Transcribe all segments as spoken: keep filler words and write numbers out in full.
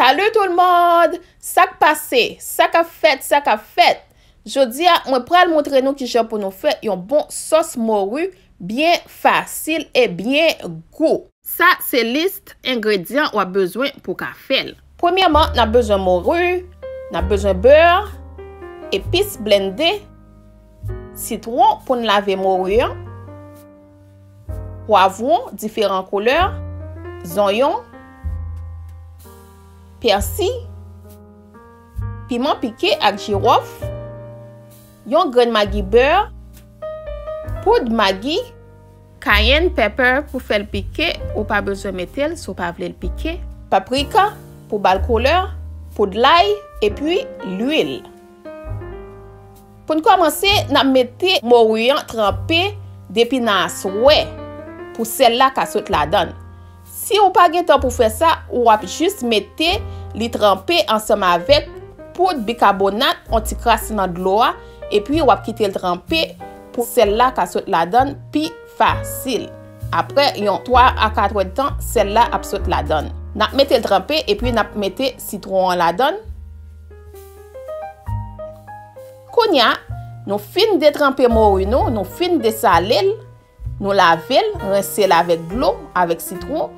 Alo tout moun! Sa k pase? Sa k ap fèt? Sa k ap fèt? Jodi a, mwen pral montre nou kijan pou nou fè yon bon sòs mori byen fasil e byen gou. Sa se lis engredyan w ap bezwen pou w ka fè l. Premyèman, n ap bezwen mori, n ap bezwen bè, epis blende, sitwon pou n lave mori an, pwavwon diferan koulè, zonyon, pèsi, piman pike ak jiwòf, yon grenn magi bè, poud magi, cayenne pepper pou fè l pike, ou pa bezwen mete l si w pa vle l pike, paprika pou ba l koulè, poud lay, epi lwil. Pou n kòmanse, n ap mete mori an tranpe depi nan aswè pou sèl la ka sot ladan l. Si w pa gen tan pou fè sa, w ap jis mete li tranpe ansanm avèk poud bikabonat, yon ti kras nan dlo a, epi w ap kite l tranpe pou sèl la ka sot ladan l pi fasil. Apre yon twa a kat èdtan, sèl la ap sot ladan l. N ap mete l tranpe, epi n ap mete sitwon an ladan l. Kounye a, nou fin detranpe mori nou, nou fin desale l, nou lave l, rense l avèk dlo, avèk sitwon.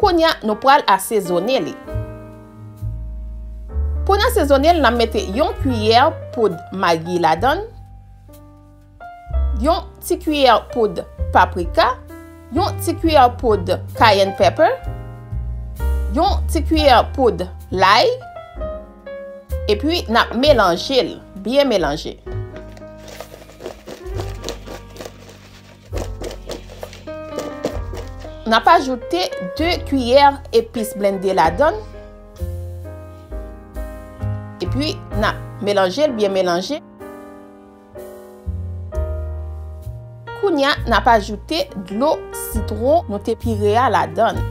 Kounye a, nou pral asezone li. Pou n asezone l, n ap mete yon kiyè poud magi ladan l, yon ti kiyè poud paprika, yon ti kiyè poud cayenne pepper, yon ti kiyè poud lay, epi n ap melanje l, byen melanje. N ap ajoute de kiyè epis blende ladan l. Epi, n ap melanje l, byen melanje. Kounye a, n ap ajoute dlo sitwon nou te pire a ladan l.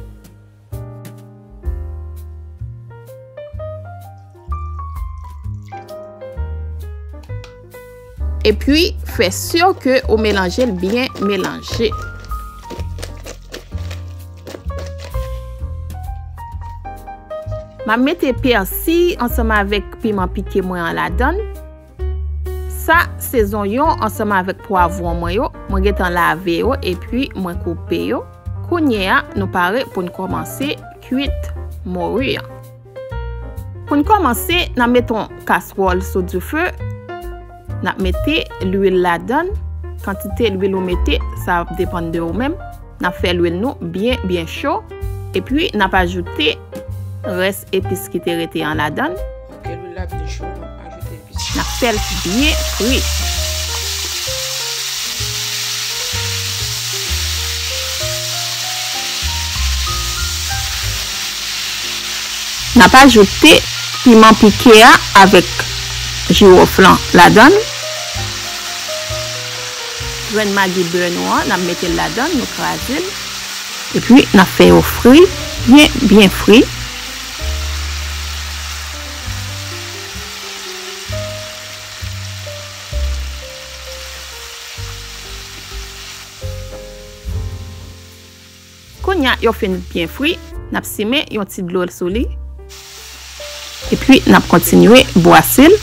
Epi, fè si ke ou melanje l byen melanje. M ap mete pèsi ansanm avèk piman pike mwen an ladan l. Sa se zonyon ansanm avèk pwavwon mwen yo. Mwen gentan lave yo epi mwen koupe yo. Kounye a, nou pare pou n kòmanse kwit mori an. Pou n kòmanse, n ap mete yon kaswòl sou dife. N ap mete lwil ladan l. Kantite lwil ou mete, sa ap depann de ou menm. N ap fè lwil nou byen, byen cho. Epi, n ap ajoute rès epis ki te rete an ladan l. Ok, lwil la byen cho, n ap ajoute epis. N ap fè l byen fri. N ap ajoute piman pike a avèk jiwòf lan ladan l. Grenn magi bè nou an, n ap mete l ladan l, nou kraze l. Epi, n ap fè yo fri, byen, byen fri. Kounye a yo fin byen fri, n ap simen yon ti dlo sou li. Epi, n ap kontinye bwase l.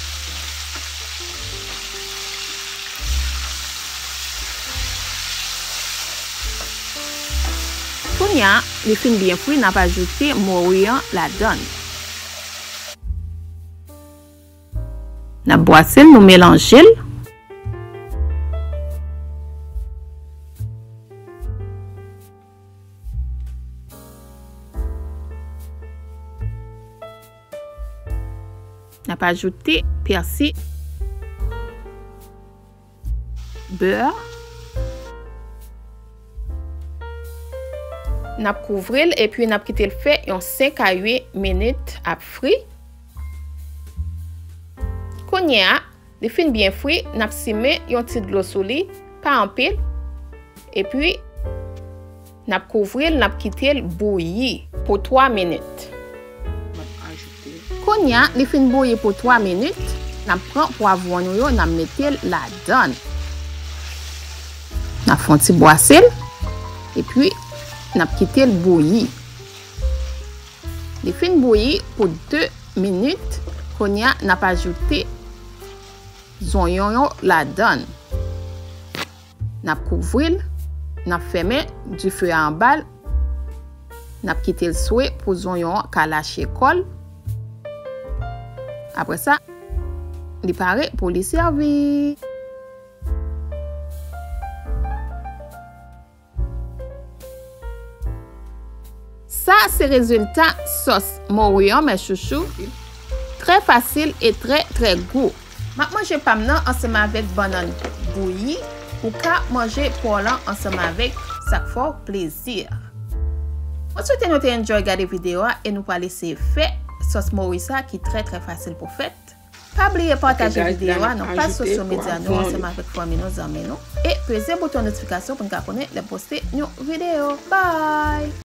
Kounye a, li fin byen fri, n ap ajoute mori an ladan l. N ap bwase l, nou melanje l. N ap ajoute pèsi, bè. N ap kouvri l epi n ap kite l fè yon senk a uit minit ap fri. Kounye a, li fin byen fri, n ap simen yon ti dlo sou li, pa anpil. Epi, n ap kouvri l, n ap kite l bouyi pou twa minit. Kounye a, li fin bouyi pou twa minit, n ap pran pwavwon nou yo, n ap mete l ladan l. N ap fè yon ti bwase l, epi n ap kite l bouyi. Li fin bouyi pou de minit, kounye a n ap ajoute zonyon yo ladan l. N ap kouvri l, n ap fèmen dife a anba l, n ap kite l swe pou zonyon an ka lache kò l. Apre sa, li pare pou li sèvi. Sa se rezilta sòs mori an, mes chouchous. Trè fasil e trè, trè gou. M ap manje pa m nan ansanm avèk bannann bouyi. Ou ka manje pa w lan ansanm avèk sa k fè w plezi. Mwen swete nou te enjoy gade videyo a e nou pral eseye fè sòs mori sa ki trè, trè fasil pou fèt. Pa bliye pataje videyo a nan paj sosyo medya nou ansanm avèk fanmi nou, zanmi nou. E peze bouton notifikasyon pou n ka konnen lè m poste yon videyo. Bye!